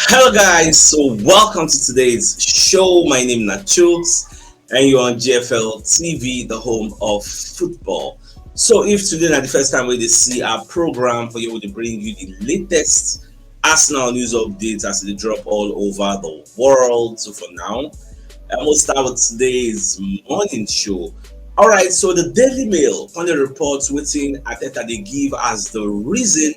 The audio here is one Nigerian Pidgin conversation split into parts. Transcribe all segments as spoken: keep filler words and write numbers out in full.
Hello, guys. So, welcome to today's show. My name is Nachooks, and you're on G F L T V, the home of football. So, if today is not the first time we dey see our program, for you to bring you the latest Arsenal news updates as they drop all over the world. So, for now, and we'll start with today's morning show. All right, so the Daily Mail on the reports within Arteta they give as the reason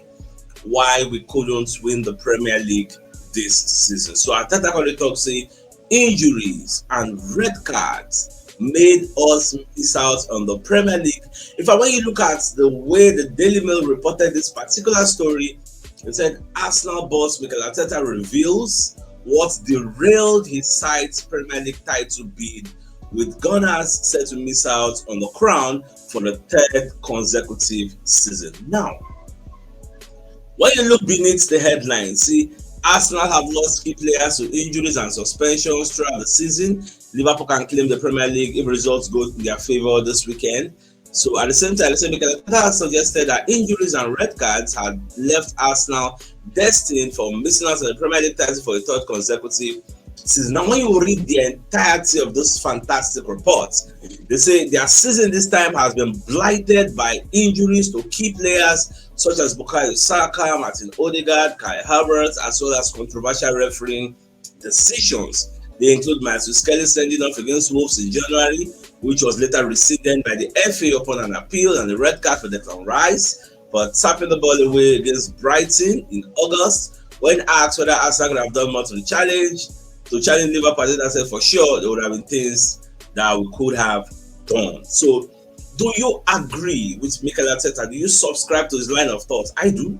why we couldn't win the Premier League this season. So Arteta come dey talk say injuries and red cards made us miss out on the Premier League. In fact, when you look at the way the Daily Mail reported this particular story, it said Arsenal boss Mikel Arteta reveals what derailed his side's Premier League title bid, with Gunners set to miss out on the crown for the third consecutive season. Now, when you look beneath the headlines, see, Arsenal have lost key players to injuries and suspensions throughout the season. Liverpool can claim the Premier League if results go in their favour this weekend. So at the same time, the same Mikel Arteta has suggested that injuries and red cards had left Arsenal destined for missing out on the Premier League title for a third consecutive season. Now, when you read the entirety of this fantastic report, they say their season this time has been blighted by injuries to key players such as Bukayo Saka, Martin Odegaard, Kai Havertz, as well as controversial refereeing decisions. They include Matthew Skelly sending off against Wolves in January, which was later rescinded by the F A upon an appeal, and the red card for Declan Rice for tapping the ball away against Brighton in August. When asked whether Arsenal could have done more to the challenge, to challenge Liverpool, Arteta said for sure there would have been things that we could have done. So, do you agree with Mikel Arteta? Do you subscribe to his line of thought? I do.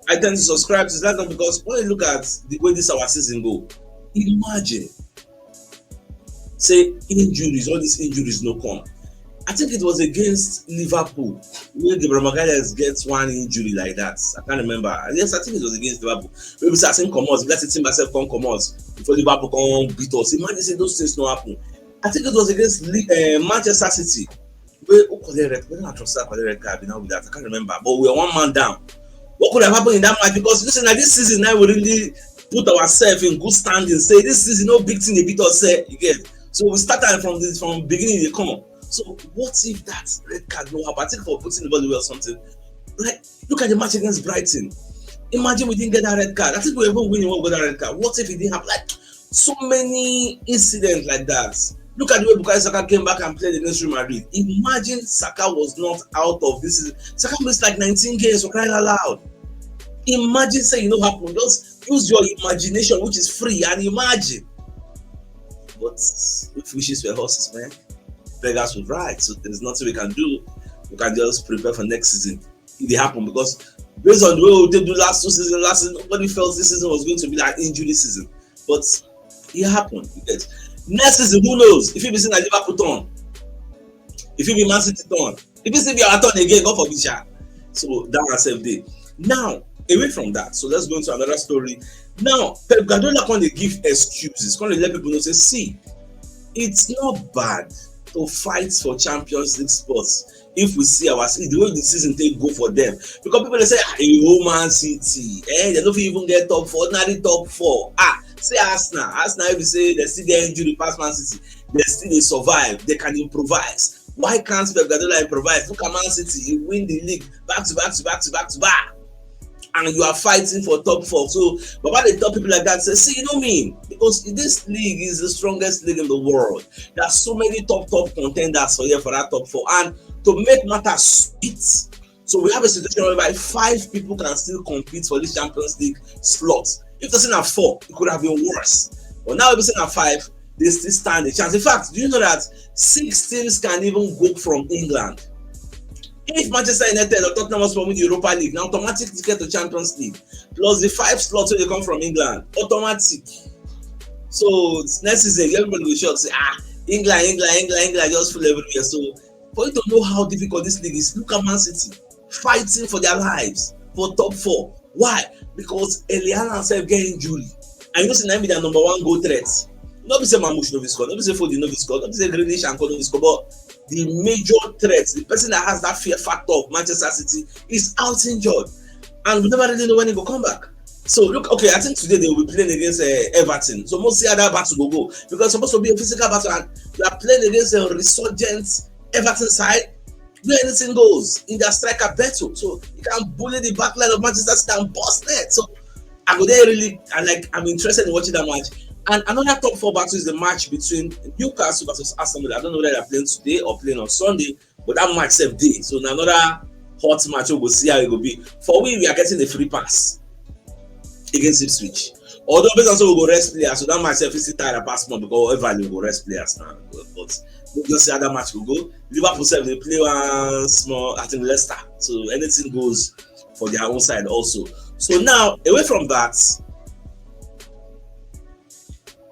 I tend to subscribe to his line of thought because when you look at the way this our season go, imagine say injuries, all these injuries no come. I think it was against Liverpool where Gabriel Magalhaes gets one injury like that. I can't remember. Yes, I think it was against Liverpool. Maybe I think come out, let's say Timber self come come out before Liverpool come beat us. Imagine say those things no happen. I think it was against uh, Manchester City. Where who collect red? Where na Trossard collect red card? Now with that, I can't remember. But we are one man down. What could have happened in that match? Because listen, like this season now we really put ourselves in good standing. Say this season no big thing they beat us. Say again. So we start from this from beginning they come. So what if that red card no happen? I think for putting the ball away or something. Like look at the match against Brighton. Imagine we didn't get that red card. I think we even win when we got that red card. What if it didn't happen? Like so many incidents like that. Look at the way Bukayo Saka came back and played against Real Madrid. Imagine Saka was not out of this. Saka missed like nineteen games for crying out loud. Imagine say you know happen. Just use your imagination, which is free, and imagine. But if wishes were horses, man, beggars would ride. So there's nothing we can do. We can just prepare for next season. It dey happen because based on the way we take do last two seasons, last season, nobody felt this season was going to be that injury season. But it happened. You get next season, who knows? If you be saying that Liverpool turn, if you be Man City turn, if you still be our turn again, God forbid, sha. So that one sef dey. Now, away from that, so let's go into another story. Now, Pep Guardiola come dey give excuses, come dey let people know say, see, it's not bad to fight for Champions League spots if we see our see the way the season take go for them. Because people dey say, ah, you Man City, eh, they don't even get top four, ordinary top four. Ah, say Arsenal, Arsenal, if you say they still get injury past Man City, they still they survive, they can improvise. Why can't Pep Guardiola improvise? Look at Man City, he win the league back to back to back to back to back. And you are fighting for top four. So Baba dey tell people like that, say, see, you know me, because this league is the strongest league in the world. There are so many top top contenders for here for that top four. And to make matters sweet, so we have a situation whereby five people can still compete for this Champions League slot. If person na four, it could have been worse. But now if person na five, they still stand a chance. In fact, do you know that six teams can even go from England? If Manchester United or Tottenham Hotspur win the Europa League, now automatic ticket to Champions League. Plus the five slots wey dey come from England, automatic. So next season, everybody go shock say, ah, England, England, England, England just full everywhere. So for you to know how difficult this league is, look at Man City fighting for their lives for top four. Why? Because Erling Haaland sef get injury. And you know say na him be their number one goal threat. No be say Marmoush no fit score, no be say Foden no fit score, no be say Grealish and co no fit score, but the major threat, the person that has that fear factor of Manchester City is out injured. And we never really know when he go come back. So look, okay, I think today they will be playing against uh, Everton. So most see how that battle go go, because it's supposed to be a physical battle, and you are playing against a resurgent Everton side where anything goes in their striker battle. So you can bully the back line of Manchester City and bust net. So I go there really, and like I'm interested in watching that match. And another top four battle is the match between Newcastle versus Aston Villa. I don't know whether they're playing today or playing on Sunday, but that match sef dey. So na another hot match we go see how it go be. For we, we are getting the free pass against Ipswich. Although based on so we go rest players, so that match sef fit still tire pass more because everybody go rest players now. But we just see how that match will go. Liverpool sef dey play one small, I think Leicester. So anything goes for their own side also. So now away from that,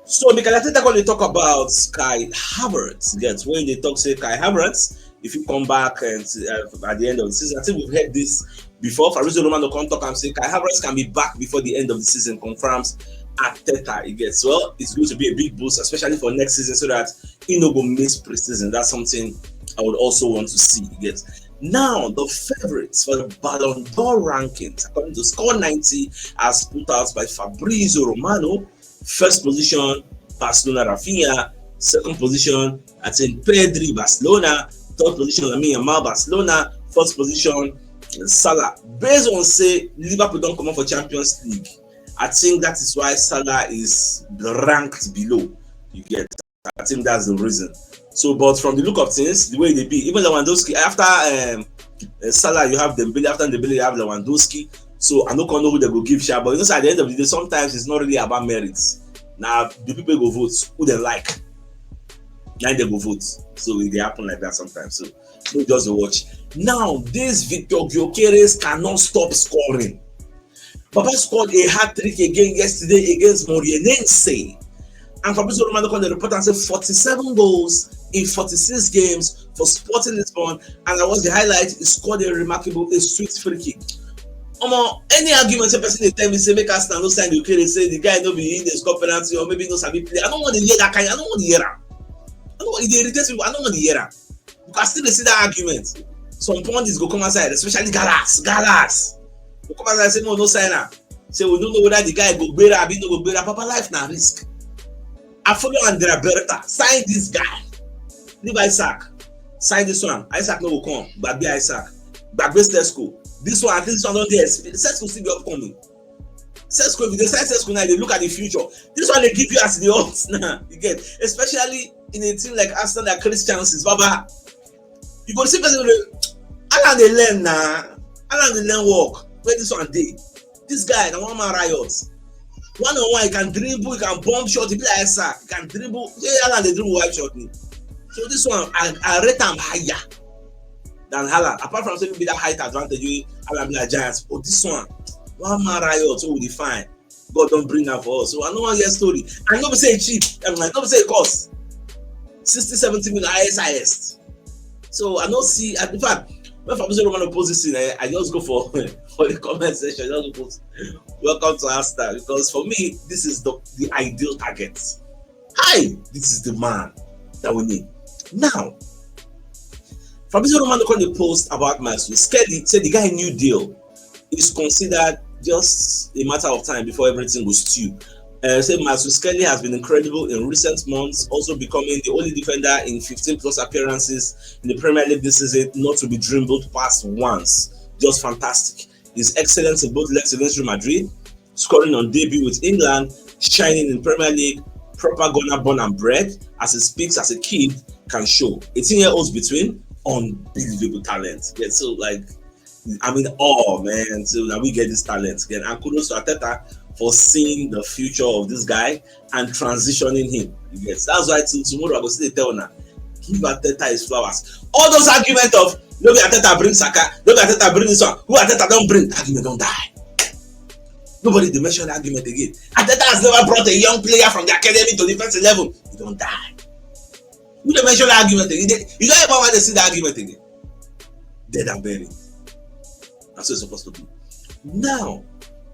so Mikel Arteta come dey talk about Kai Havertz. Get when they talk say Kai Havertz, if you come back and uh, at the end of the season, I think we've heard this before. Fabrizio Romano come talk and say Kai Havertz can be back before the end of the season. Confirms Arteta. He gets well. It's going to be a big boost, especially for next season, so that he no go miss preseason. That's something I would also want to see. He gets now the favorites for the Ballon d'Or rankings according to Score ninety as put out by Fabrizio Romano. First position, Barcelona Rafinha. Second position, I think Pedri Barcelona. Third position, Lamine Yamal Barcelona. First position, Salah. Based on say Liverpool don't come up for Champions League, I think that is why Salah is ranked below. You get, I think that's the reason. So, but from the look of things, the way they be, even Lewandowski after um, uh, Salah, you have Dembele. After Dembele, you have Lewandowski. So I no come know who they go give share. But you know, so at the end of the day, sometimes it's not really about merits. Now the people go vote who they like. Now they go vote. So it dey happen like that sometimes. So we just watch. Now this Victor Gyökeres cannot stop scoring. Baba scored a hat trick again yesterday against Moreirense. And Fabrizio Romano come dey report and say forty-seven goals in forty-six games for Sporting Lisbon. And I was the highlight. He scored a remarkable, a sweet free kick. Omo, any argument say person dey tell me say make Arsenal no sign Gyökeres, say the guy no be in the score penalty or maybe no sabi play. I don't want to hear that kind. I don't want to hear am. I don't. It dey irritate people. I don't want to hear am. You can still dey see that argument. Some pundits go come outside, especially Gallas. Gallas go come outside say no, no sign am. Say we don't know whether the guy go gbera abi no go gbera. Papa, life na risk. I follow Andrea Berta. Sign this guy. Leave Isaac. Sign this one. Isaac no go come. Gbagbe Isaac. Gbagbe Sesko. This one, I think this one don dey exp- Sesko still be upcoming. Sesko, if you dey sign Sesko now, they look at the future. This one they give you as the odds now. You get, especially in a team like Arsenal that creates chances. Baba, you go see person wey Alan dey learn na. Alan dey learn work. Where this one dey? This guy na one man riot. One on one, he can dribble, he can bomb shot. He be like Isaac, he can dribble. Yeah, Alan dey dribble wide shot ni. So this one, I, I rate am higher than Haaland. Apart from say maybe that height advantage wey Haaland be like giants, but this one, one man riot wey we dey find. God don bring am for us. So I no wan hear story. I no be say e cheap. I mean, I no be say e cost. Sixty, seventy million highest, highest. So I no see, in fact, when Fabrizio Romano post this thing, I, I just go for, for the comment section. Just go post, "Welcome to Arsenal," because for me, this is the, the ideal target. Hi, this is the man that we need. Now, Fabrizio Romano come dey post about Myles Skelly, say the guy new deal is considered just a matter of time before everything goes stew. Uh, say Myles Skelly has been incredible in recent months, also becoming the only defender in fifteen plus appearances in the Premier League this season not to be dribbled past once. Just fantastic. His excellence in both legs against Real Madrid, scoring on debut with England, shining in Premier League, proper Ghana born and bred, as he speaks as a kid can show. Eighteen year olds between, unbelievable talent. Yeah, so like, I'm in awe, man. So now we get this talent again. And kudos to Arteta for seeing the future of this guy and transitioning him. Yes, that's why till tomorrow I go still tell now. Give Arteta his flowers. All those arguments of no be Arteta bring Saka, no be Arteta bring this one, who Arteta don't bring, argument don't die. Nobody dey mention that argument again. Arteta has never brought a young player from the academy to the first eleven. You don't die. You dey mention that argument again. You don't ever want to see that argument again. Dead and buried. That's what it's supposed to be. Now,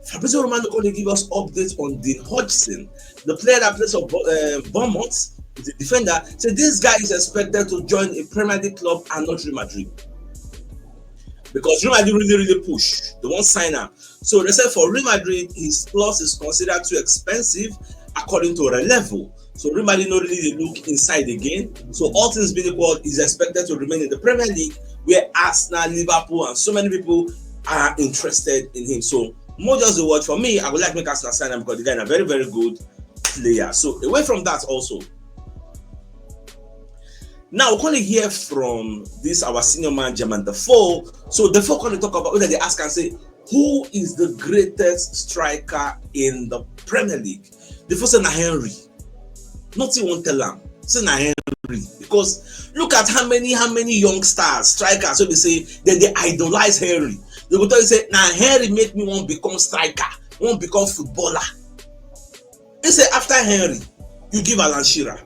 Fabrizio Romano going to give us updates on Dean Hodgson, the player that plays for uh, Bournemouth, the defender. So this guy is expected to join a Premier League club and not Real Madrid. because Real Madrid really, really push. They won't sign him. So they said for Real Madrid, his clause is considered too expensive according to Relevo. So Real Madrid no really dey look inside again. So all things being equal, he's expected to remain in the Premier League where Arsenal, Liverpool, and so many people are interested in him. So more just the word for me, I would like make Arsenal sign him because the guy is a very, very good player. So away from that also. Now we're going to hear from this our senior man, German Defoe. So Defoe going to talk about when they ask and say, who is the greatest striker in the Premier League? Defoe say na Henry. Nothing won't tell him. Say na Henry. Because look at how many how many young stars, strikers, so they say that they idolize Henry. They go tell you say na Henry make me want become striker, want become footballer. He say after Henry, you give Alan Shearer.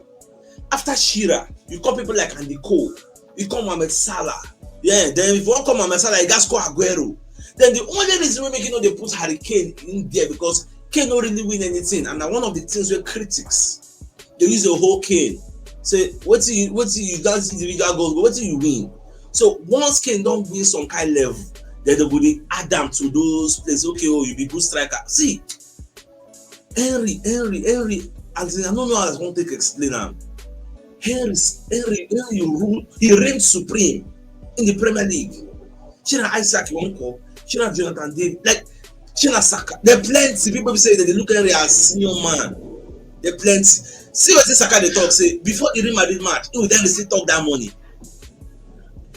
After Shearer, you call people like Andy Cole. You call Mohamed Salah. Yeah, then if you want call Mohamed Salah, you guys call Aguero. Then the only reason we make you know they put Harry Kane in there because Kane don't really win anything, and na one of the things where critics they use the whole Kane. Say what you what you that's individual goals, but what do you win? So once Kane don't win some kind level, then they go dey add them to those places. Okay, oh, you be good striker. See, Henry, Henry, Henry, as in, I don't know how I want to explain him. Henry, Henry, Henry rule, he reigned supreme in the Premier League. Shina Isaac, you want call? Shina Jonathan David, like Shina Saka. There are plenty people say that they look at Henry as senior man. There are plenty. See what this Saka they talk say before the Real Madrid match, he would then still talk that money.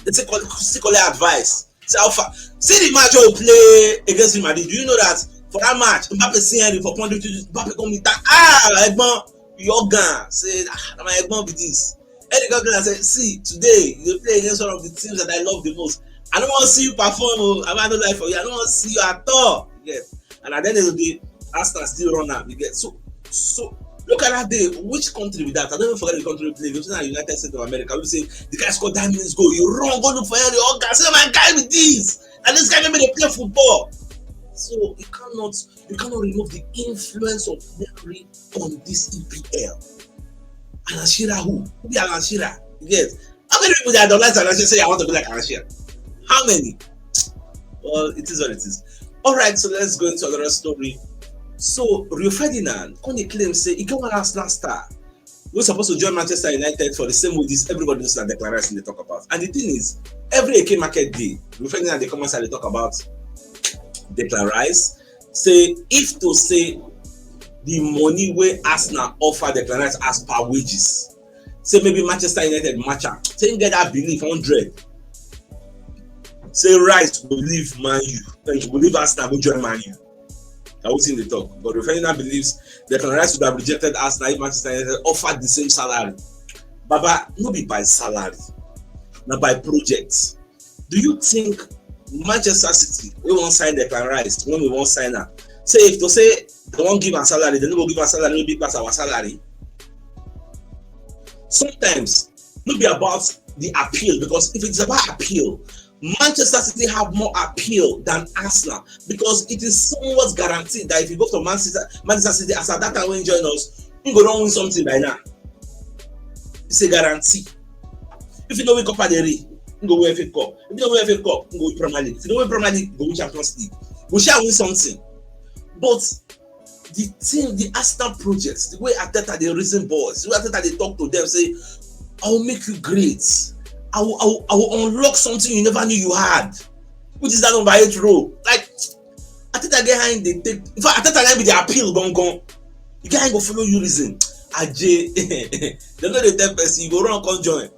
They still call, still call it advice. Say how far. See the match we play against Real Madrid. Do you know that for that match, Mbappe see Henry for point two, Mbappe come with that. Ah, Egbon, your gun. Say, ah, na my Egbon be this. Henry come and say, see, today you play against one of the teams that I love the most. I don't want to see you perform. Oh. I don't like for you. I don't want to see you at all. Yes. And at the end of the day, Arsenal still run out. You get so so. Look at that day. Which country with that? I don't even forget the country we play. It's not United States of America. We say the guy scored that minutes goal. You run, go look for Henry. Oh, God, say my guy with this. And this guy made me play football. So you cannot you cannot remove the influence of Henry on this E P L. Alan Shearer who? Who be Alan Shearer? Yes. How many people that don't like Alan Shearer say I want to be like Alan Shearer? How many? Well, it is what it is. All right, so let's go into another story. So Rio Ferdinand, when he claims say he get one Arsenal star, we're supposed to join Manchester United for the same way this everybody knows that Declan Rice in the talk about. And the thing is, every Eke market day, Rio Ferdinand they come outside they talk about Declan Rice. Say if to say the money where Arsenal offer Declan Rice as per wages, say maybe Manchester United match am. Say him get that belief hundred. Say Rice go leave Man U. Then he go leave Arsenal go join Man U. Na wetin dey talk. But Rio Ferdinand believes Declan Rice would have rejected Arsenal if Manchester United offered the same salary. Baba, no be by salary, na by project. Do you think Manchester City we wan sign Declan Rice when we wan sign am? Say if to say they wan give am salary, they no go give am salary wey big pass our salary. Sometimes no be about the appeal, because if it's about appeal, Manchester City have more appeal than Arsenal, because it is somewhat guaranteed that if you go to Manchester, Manchester City as at that time when you join us, you go don win something by now. It's a guarantee. If you no win Copa del Rey, you go win F A Cup. If you no win F A Cup, you go win Premier League. If you no win Premier League, you go win Champions League. We shall win something. But the thing, the Arsenal project, the way Arteta dey reason boys, the way Arteta dey talk to them, say, I will make you great. I will, I will, I will unlock something you never knew you had, which is that number eight role. Like, Arteta get him dey take. In fact, Arteta get be the appeal gangan. The guy go follow you reason. Aje, they no dey tell person, you go run come join.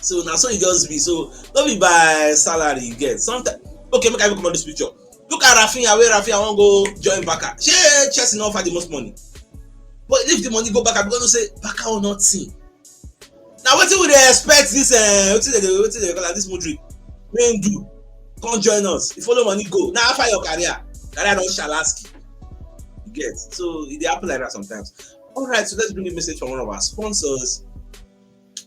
So na so e just be. So no be by salary you get. Sometimes, okay, make I even come on this picture. Look at Rafinha, where Rafinha wan go join Barca. Shey Chelsea no offer the most money? But if the money go Barca, because you say Barca or nothing. Now wetin we dey expect this? Uh, wetin dey wetin dey call am, this Modric? Wey do come join us. You follow money go. Now after your career, career don shalaski. You get, so e dey happen like that sometimes. All right, so let's bring a message from one of our sponsors.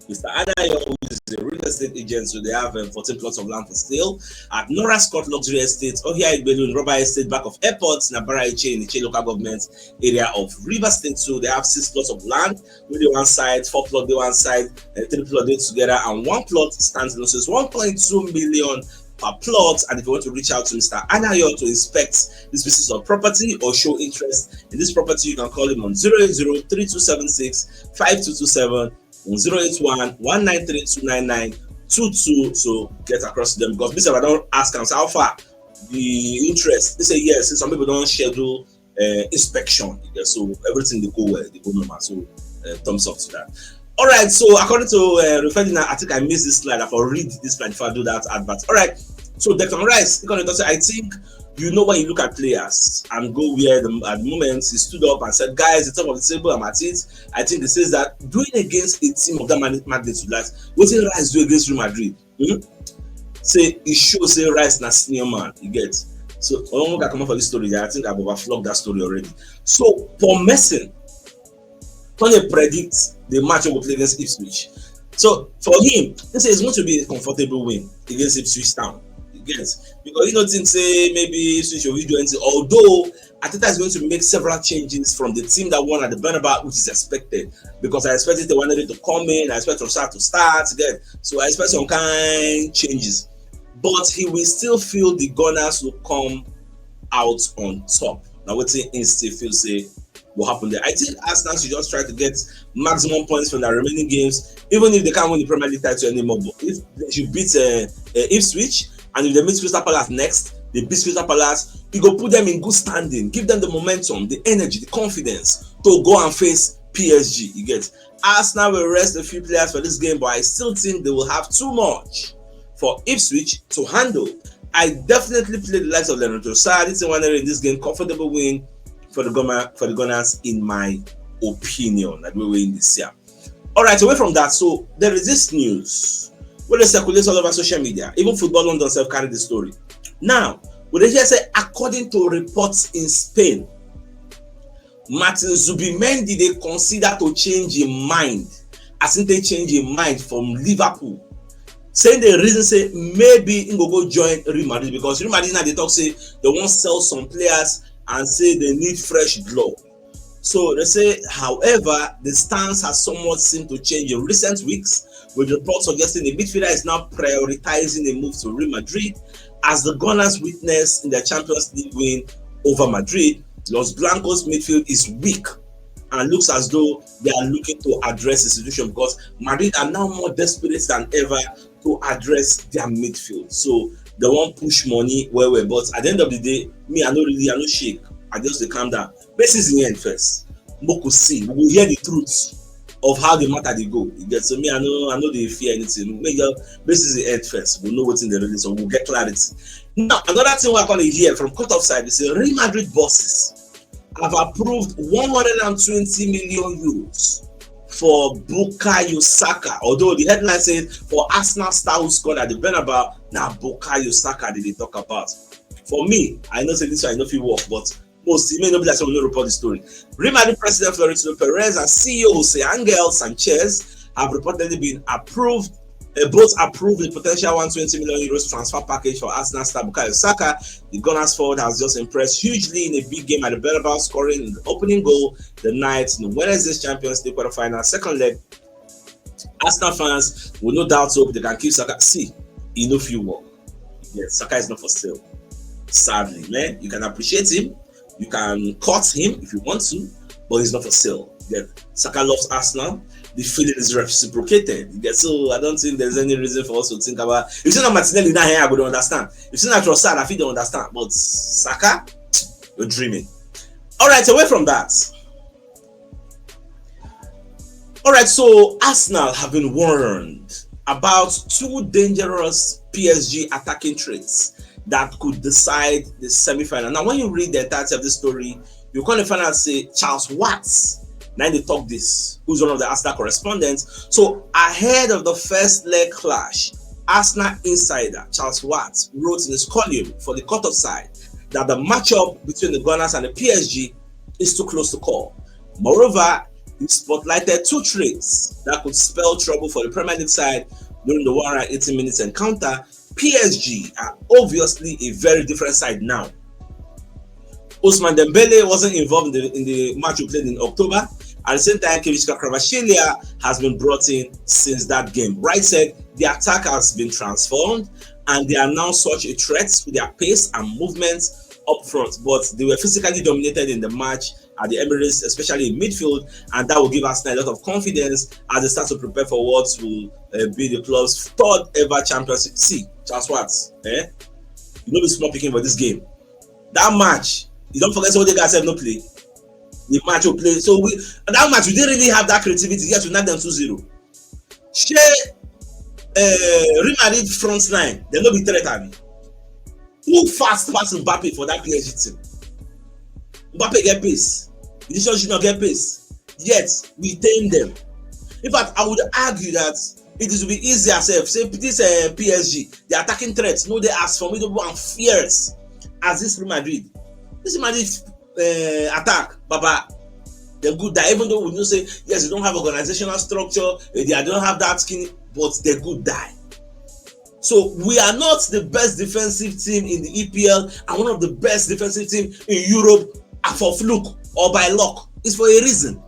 Mister Adayo, who is a real estate agent, so they have um, fourteen plots of land for sale at Nora Scott Luxury Estate, Ohia Igbelu, Rubber Estate, back of airport, Nabara Iche, in Iche local government area of River State. So they have six plots of land, really one side, four plot dey one side, and three plot dey together, and one plot stands alone. So it's one point two million per plot. And if you want to reach out to Mister Anayo to inspect these pieces of property or show interest in this property, you can call him on zero eight zero three two seven six five two two seven, zero eight one one nine three two nine nine two two to get across to them. Because Mister I don't ask am how far the interest. They say yes. Some people don't schedule uh, inspection. Yeah, so everything they go well, they go normal. So uh, thumbs up to that. All right, so according to uh, Ferdinand, I think I missed this slide. I for read this slide before I do that advert. All right, so Declan Rice, he gonna say, I think you know when you look at players and go where the, at the moment he stood up and said, guys, the top of the table, I'm at it. I think he says that doing against a team of that mag- magnitude, like what did Rice do against Real Madrid? Hmm? Say it shows say Rice na senior man, you get. So I won't come up for this story. I think I've overflogged that story already. So for Merson, can they predict the match we will play against Ipswich? So for him, he says it's going to be a comfortable win against Ipswich Town. You get, because you don't think say maybe Ipswich will do anything. Although Arteta is going to make several changes from the team that won at the Bernabeu, which is expected, because I expected the one to come in, I expect Trossard to start again. So I expect some kind changes. But he will still feel the Gunners will come out on top. Now what he still feel say will happen there. I think Arsenal should just try to get maximum points from their remaining games, even if they can't win the Premier League title anymore. But if they should beat uh, uh, Ipswich, and if they meet Crystal Palace next, they beat Crystal Palace, it go put them in good standing, give them the momentum, the energy, the confidence to go and face P S G. You get, Arsenal will rest a few players for this game, but I still think they will have too much for Ipswich to handle. I definitely play the likes of Leandro Trossard, Etienne Nwaneri in this game, comfortable win for the Gunner, for the Gunners, in my opinion. Like we were in this year. All right, away from that, so there is this news where they circulate all over social media. Even Football London self carried the story. Now, we dey hear say, according to reports in Spain, Martin Zubimendi dey consider to change him mind, as he dey change him mind from Liverpool, saying the reason say maybe he go go join Real Madrid, because Real Madrid now they talk say they want sell some players and say they need fresh blood. So they say, however, the stance has somewhat seemed to change in recent weeks, with reports suggesting the midfielder is now prioritizing a move to Real Madrid as the Gunners witnessed in their Champions League win over Madrid. Los Blancos midfield is weak and looks as though they are looking to address the situation, because Madrid are now more desperate than ever to address their midfield. So they won't push money well, well. But at the end of the day, me, I no really, I no shake. I just dey calm down. This is the end first. Make we see. We will hear the truth of how the matter dey go. You get, so me, I know, I know they fear anything. Make just, this is the end first. We know what's in the release, so we'll get clarity. Now, another thing we are calling here from cut off side is the Real Madrid bosses have approved one hundred twenty million euros for Bukayo Saka. Although the headline says for Arsenal star who scored at the Bernabeu, now Bukayo Saka did they talk about. For me, I know say this one I know if it work, but most it may not be like someone report the story. Real Madrid President Florentino Perez and C E O Jose Angel Sanchez have reportedly been approved uh, both approved the potential one twenty million euros transfer package for Arsenal star Bukayo Saka. The Gunners forward has just impressed hugely in a big game at the Bernabeu, scoring the opening goal the night in Wednesday's Champions League quarterfinal second leg. Arsenal fans will no doubt hope they can keep Saka. See, he no fit work. Yes, Saka is not for sale. Sadly, man, you can appreciate him, you can cut him if you want to, but he's not for sale. Yeah. Saka loves Arsenal. The feeling is reciprocated. Yeah, so I don't think there's any reason for us to think about. If it's not Martinelli now here, I would understand. If it's not Trossard, I feel they understand. But Saka, you're dreaming. All right, away from that. All right, so Arsenal have been warned about two dangerous P S G attacking threats that could decide the semi-final. Now, when you read the entirety of the story, you kind of find out say Charles Watts, now they talk this, who's one of the Arsenal correspondents. So ahead of the first leg clash, Arsenal insider Charles Watts wrote in his column for the cut off side that the matchup between the Gunners and the P S G is too close to call. Moreover, he spotlighted two traits that could spell trouble for the Premier League side during the one hundred eighty minutes encounter. P S G are obviously a very different side now. Ousmane Dembele wasn't involved in the, in the match we played in October. At the same time, Khvicha Kvaratskhelia has been brought in since that game. Right said, the attack has been transformed, and they are now such a threat with their pace and movement up front. But they were physically dominated in the match at the Emirates, especially in midfield, and that will give Arsenal a lot of confidence as they start to prepare for what will uh, be the club's third ever championship. See, Charles Watts, eh? You know, be small picking for this game. That match, you don't forget, so the guys have no play. The match will play. So we that match, we didn't really have that creativity. Yet we knocked them two zero. Shey uh, Real Madrid front line, they no be threat, abi? Who fast pass Mbappe for that P S G team? Mbappe get pace. Vinicius Junior get pace. Yet we tame them. In fact, I would argue that it is be easier sef. Say this uh, P S G, the attacking threats, no, they as formidable and fierce as this Real Madrid. This Real Madrid uh, attack, Baba, they good die. Even though we know say yes, they don't have organizational structure, eh, they don't have that skin, but they good die. So we are not the best defensive team in the E P L and one of the best defensive team in Europe are for fluke or by luck. It's for a reason.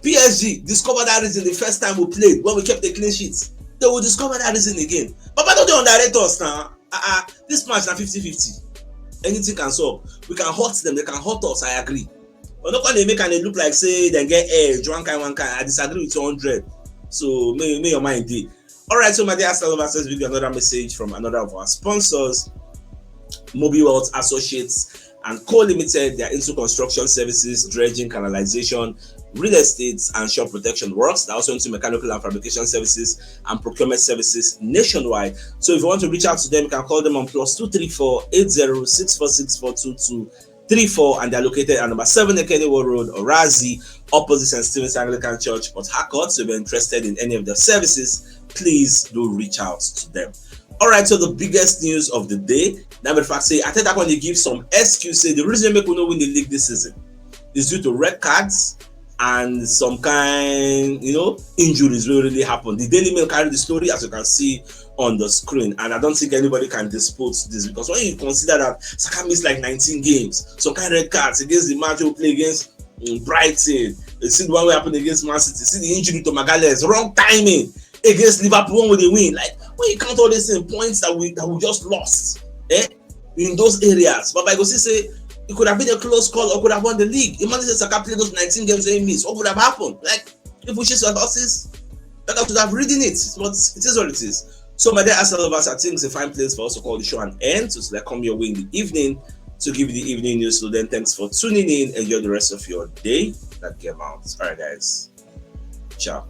P S G discovered that reason the first time we played when we kept a clean sheet. They will discover that reason again. But don't they underrate us now? Uh-uh. This match na fifty fifty. Anything can solve. We can hurt them, they can hurt us, I agree. But no come dey make am dey look like say dem get edge, one kind, one kind. I disagree with you hundred. So may, may your mind dey. All right, so my dear Arsenal lovers, let's give you another message from another of our sponsors, Mobi Wealth Associates and Co Limited. They are into construction services, dredging, canalization, real estate, and shore protection works. They're also into mechanical and fabrication services and procurement services nationwide. So if you want to reach out to them, you can call them on plus two three four eight zero six four six four two two three four, and they're located at number seven Ekenewo Road, Orazi, opposite St. Stephen's Anglican Church, Port Harcourt. So if you're interested in any of their services, please do reach out to them. All right, so the biggest news of the day. Now, in fact, say I tell that one they give some excuse. Say the reason make we no win the league this season is due to red cards and some kind, you know, injuries will really happen. The Daily Mail carry the story, as you can see on the screen, and I don't think anybody can dispute this, because when you consider that Saka missed like nineteen games, some kind of red cards against the match we play against mm, Brighton, you see the one wey happen against Man City, see the injury to Magalhaes, wrong timing against Liverpool when we dey win. Like when you count all these things, points that we that we just lost, eh, in those areas. But I go see say it could have been a close call or could have won the league. Imagine say Saka play those nineteen games wey he miss. What would have happened? Like if we share some horses, that I could have reading it. But it is what it is. So my dear Arsenal lovers, I think it's a fine place for us to call the show an end. So like come your way in the evening to give you the evening news. So then thanks for tuning in. Enjoy the rest of your day. That game out. All right, guys. Ciao.